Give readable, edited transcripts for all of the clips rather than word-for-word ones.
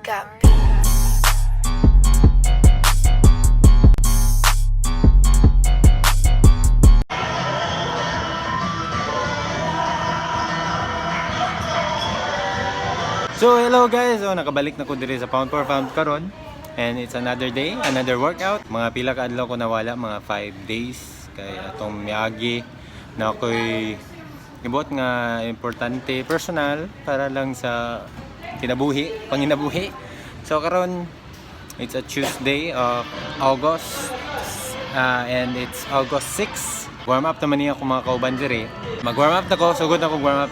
Got beats. So hello guys, so nakabalik na ko diri sa Pound for Pound karon. And it's another day, another workout. Mga pila ka adlaw ko nawala, mga 5 days kay atong miagi na ako'y ibot nga importante personal para lang sa kinabuhi, panginabuhi. So karon it's a Tuesday of August and it's August 6. Warm up naman niya ako, mga kauban diri. Mag-warm up na ko, sugod na ko warm up.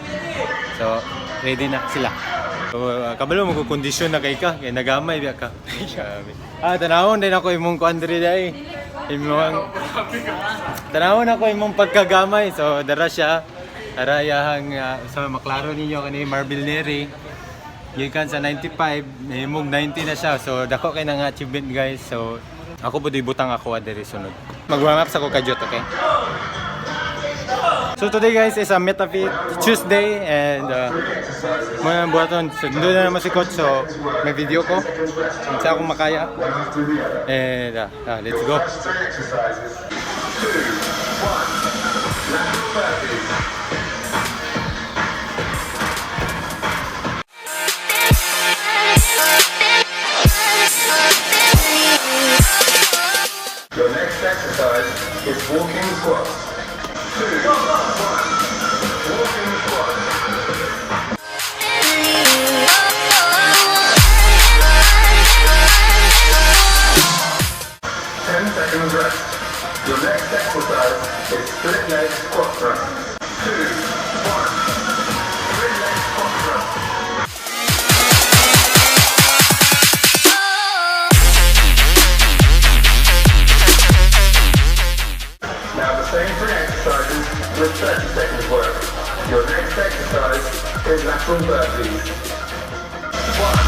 So ready na sila. So, kabalo mo ko kondisyon na kay ka, kay nagamay biya ka. Grabe. Tanawon din ako imong kuan diri dai. Imong Tanawon ako imong pagkagamay. So dara siya. Dara iyahang sa maklaro ninyo kani Marvel Neri. Gikan sa 95, nahimog 90 na siya. So dako kay nga achievement, guys. So ako po butang ako diri sunod. Mag-warm up sa ko kadyot, okay? So today, guys, is a Metafit Tuesday and mga buhaton. So doon na naman si coach, so may video ko. Sa akong makaya. And let's go. Three exercises. Two, one. Lateral burpees. Your next exercise is walking squats. Two, one. Walking squats. 10 seconds rest. Your next exercise is split leg squat thrust. Two, one. Split leg squat thrust. Now the same three exercises with 30 seconds work. Your next exercise is lateral burpees. One.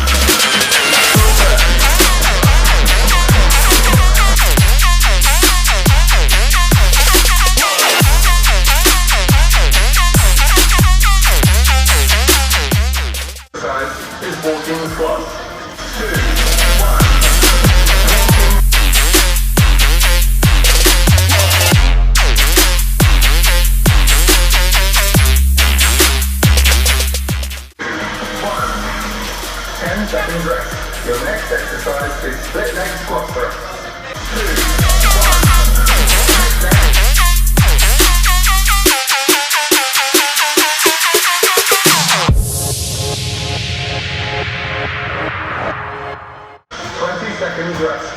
Lateral burpees. Exercise is walking squats. Two, one. One. 10 seconds rest. Your next exercise is split leg squat thrust. Two, one. Split leg. 20 seconds rest.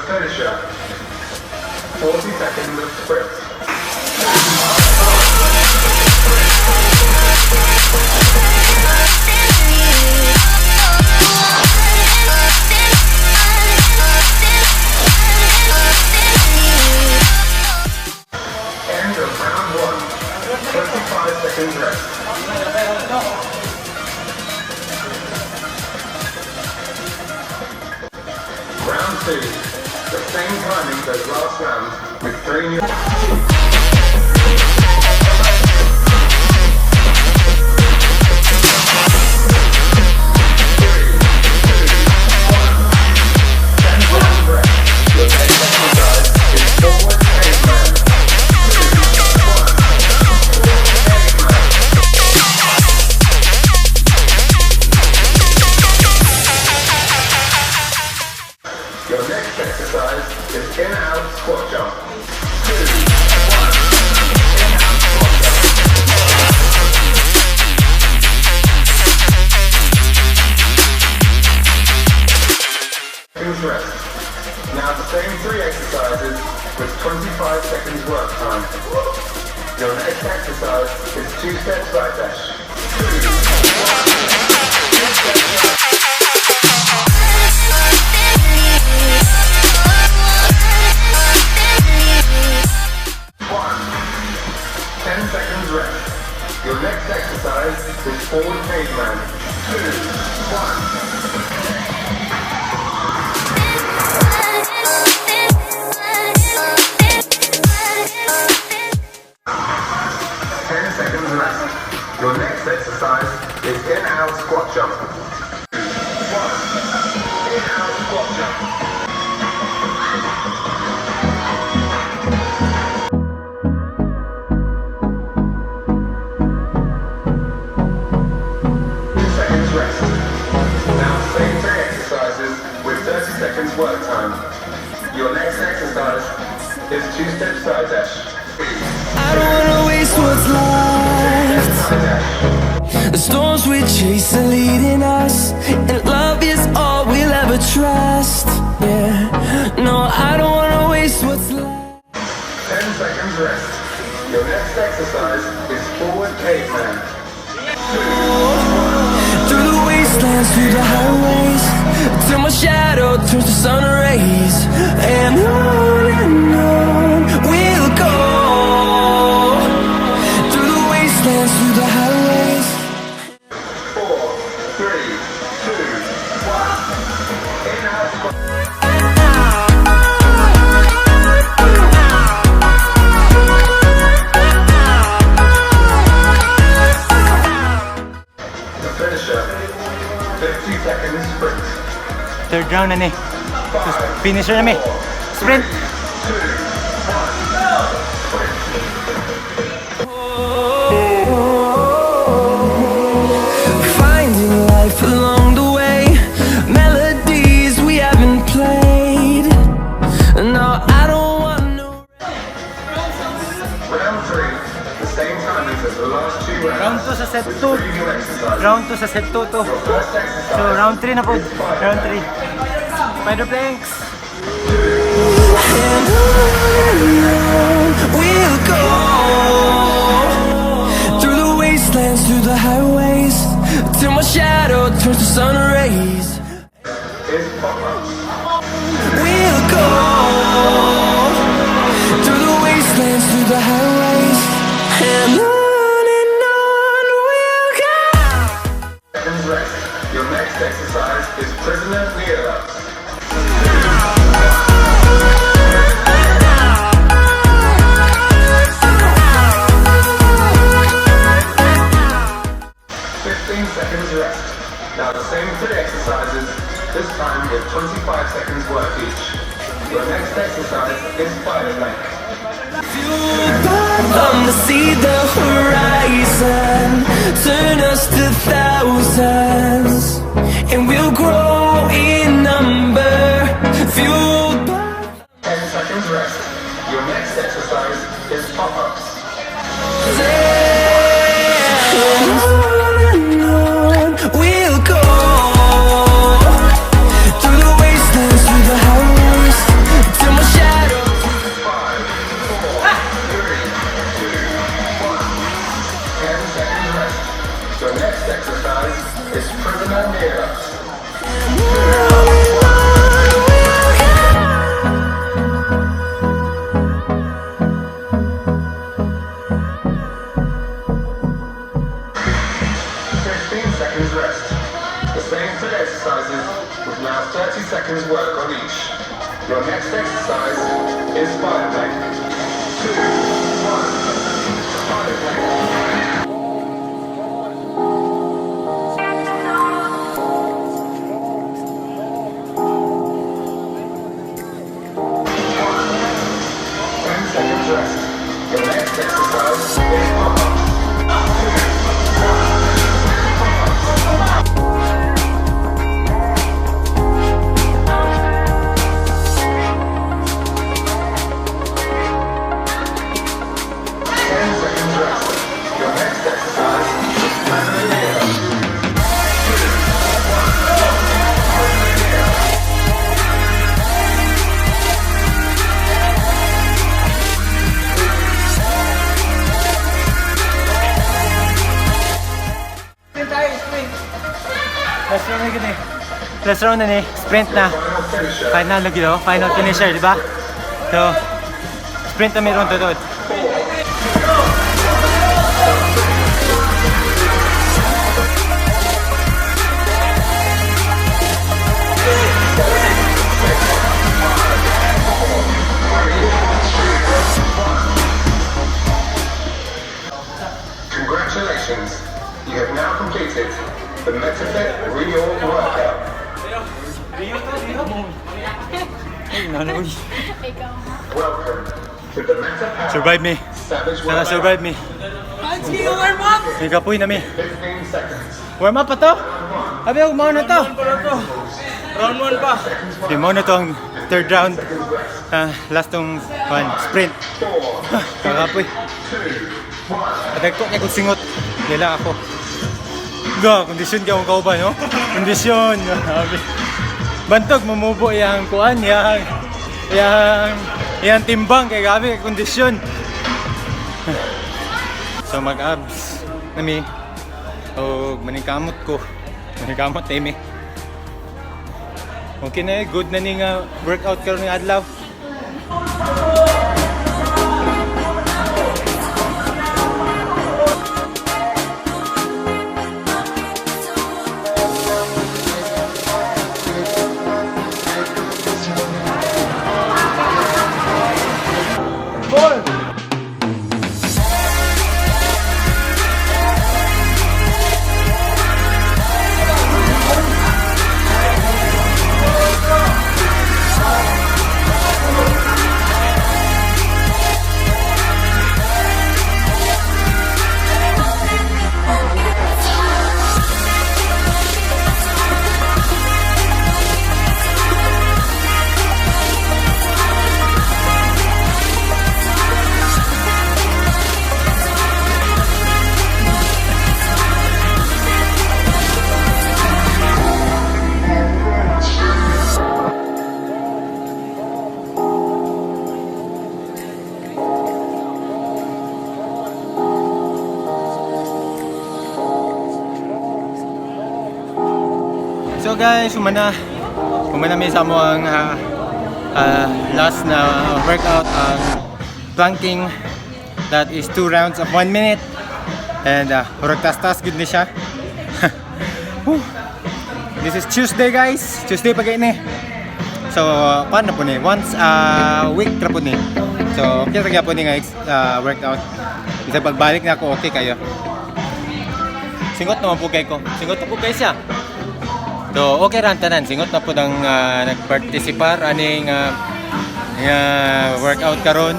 Finisher. 40 seconds of sprints. End of round one. 25 seconds rest. Round two. The same timings as last round with three new. Three, two, one. 10 seconds rest. Your next exercise is forward caveman. Two, one. Forward caveman. Your next exercise is in-out squat jump. Two, one. In-out squat jump. Seconds rest. Now the same three exercises with 25 seconds work time. Your next exercise is two-step side dash. Two, one. Two-step side. One. 10 seconds rest. Your next exercise is forward caveman. Two, one. 10 seconds rest. Your next exercise is in-out squat jump. Two, one. In-out squat jump. 2 seconds rest. Now same three exercises with 30 seconds work time. Your next exercise is two-step side dash. I don't wanna waste what's left. Side dash. The storms we chase are leading us, and love is all we'll ever trust. Yeah, no, I don't wanna waste what's left. 10 seconds rest. Your next exercise is forward caveman. Through the wastelands, through the highways, till my shadow turns to sun rays. And on we'll go. Through the wastelands, through the highways. Four, three, two, one. In-out squat. The finisher, 50 seconds sprint. Third round na ni. Five, Finisher na mi. Sprint! Two, one. Sprint. Finding life along the way, melodies we haven't played. No, I don't want no. Round three, the same timings as the last two rounds. Round 2 sa set With 2. three new exercises. Round 2 sa set 2 to. Your first exercise So round 3 na po. is spider Round plank. 3. Spider planks. And on we'll go through the wastelands, through the highways, till my shadow turns to sun rays. Is pop-ups. We'll go through the wastelands, through the highways, and on we'll go. Seconds rest. Your next exercise is prisoner kneel-ups. 15 seconds rest. Now the same three exercises, this time with 25 seconds work each. Your next exercise is spider plank. Come to see the horizon, turn us to thousands, and we'll grow in number. Fueled by 10 seconds rest. Your next exercise is pop-ups. And on we'll go through the wastelands, through the highways, till my shadow. Five, four, three, two, one. 10 seconds rest. Your next exercise is prisoner kneel-ups. On and on we'll go. 15 seconds rest. The same three exercises with now 30 seconds work on each. Your next exercise is spider plank. Two, one, spider plank. 10 seconds rest. Your next exercise is pop-ups. Two, one, pop-ups. 10 seconds rest. Your next exercise is prisoner kneel-ups. Two, one, prisoner kneel-ups. Sprint tayo, sprint. Last round na gani. Last round na ni. Sprint na. Final finisher. Final na gino. Final finisher, di ba? So, sprint na meron to. Congratulations. You have now completed the MetaFit Reorg workout. Ay, nano, uy. Ikaw. Welcome to the MetaPower Survive me. Savage Sana Workout. survive me. Warm up! May kapoy na mi. 15 seconds. Warm up pa to? Abi, huwag mo na to. Round 1 pa. Di mo na to ang third round. Ah, last tong one, sprint. 4, Kakapoy. 2, 1. Adag ko kay kong singot. Nila ako. Ga, kondisyon ka akong kauban, no? Kondisyon. Grabe. Bantog, mamubo yang kuan, yang timbang kay grabe kondisyon. So mag-abs nami o maningkamot ko. Maningkamot na mi. Okay na eh, good na ni nga workout karon nga adlaw. So guys, humana. Humana mi sa mo ang last na workout, ang planking. That is 2 rounds of 1 minute. And murag tas-tas gud ni siya. Whew. This is Tuesday, guys. Tuesday pa ni. So, paano po ni? Once a week ra po ni. So, okay ra po ni nga workout. Bisa pagbalik na ako, okay kayo. Singot naman po kay ko. Singot na po kay siya. So, okay ra ang tanan. Singot na po ng nagparticipar aning nga workout karon.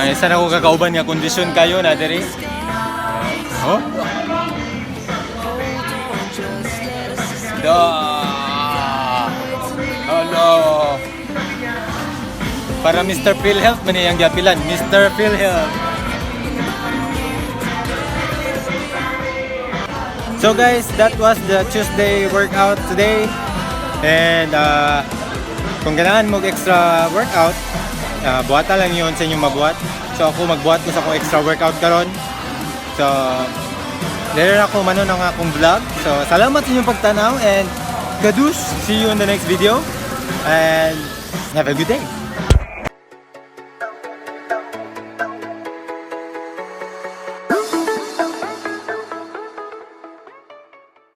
Isa na ko kakauban nga kondisyon kayo na diri. Oh. Da. Hello. Para Mr. PhilHealth man iyang giapilan. Mr. PhilHealth. So guys, that was the Tuesday workout today. And kung ganahan mo extra workout, buhata lang yun sa inyong mabuhat. So ako magbuhat ko sa akong extra workout karon. So, dere na ako manon ang akong vlog. So, salamat sa inyong pagtanaw and kadus. See you in the next video. And have a good day.